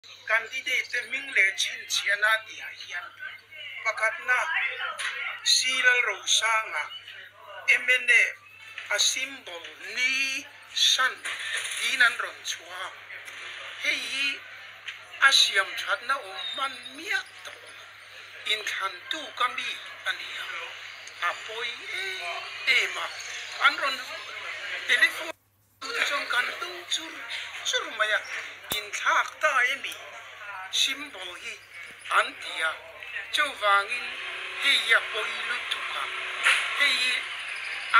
Candidate te hming leh chhinchhiahna tihah hian pakhatna C Lalrosanga, mnf, a symbol ni san tiin an rawn chhuah a, hei hi a siam thatna awm hman miah tawh lo, inthlantu ka mi a ni a, a pawi em em a, an rawn telephone. Tute chuan kan tung chur chur mai a, inthlak ta emi symbol hi an ti a, chuvangin hei hi a pawi lutuk a, hei hi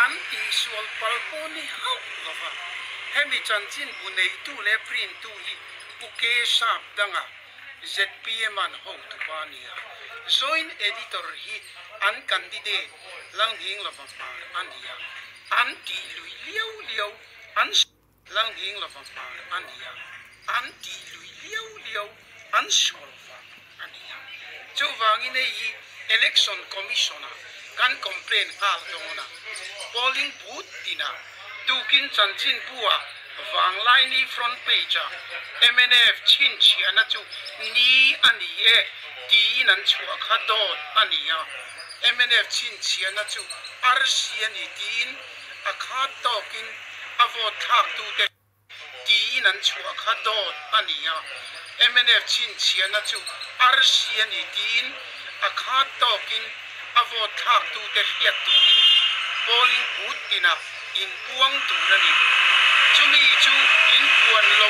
an tihsual pal pawh ni hauh lo va, hemi chanchin bu neitu leh print tu hi Pu K Sap danga zpm an hotu pa a ni a, Joint Editor hi an candidate Lalnghinglova hmar a ni a, an tih lui liau liau an Lalnghinglova hmar a ni a, an tih lui liau liau an sual vang a ni a. Chuvangin hei hi Election Commission-ah kan complaint nghal dawn a, polling booth tinah tukin chanchinbu-ah Vanglaini front page-ah mnf chhinchhiahna chu ni a ni e tiin an chhuah kha dawt a ni a, mnf chhinchhiahna chu arsi a ni tiin a khat tawkin a vote thlaktute tiin an chhuah kha dawt a ni a, mnf chhinchhiahna chu arsi a ni tiin a khat tawkin a vote thlaktute hriat turin polling booth tinah inpuang tur a ni. Chumi chu inpuan lo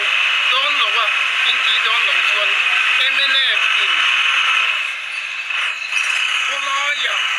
dawn lo a, intih dawn lo chuan mnf in khawlaiah.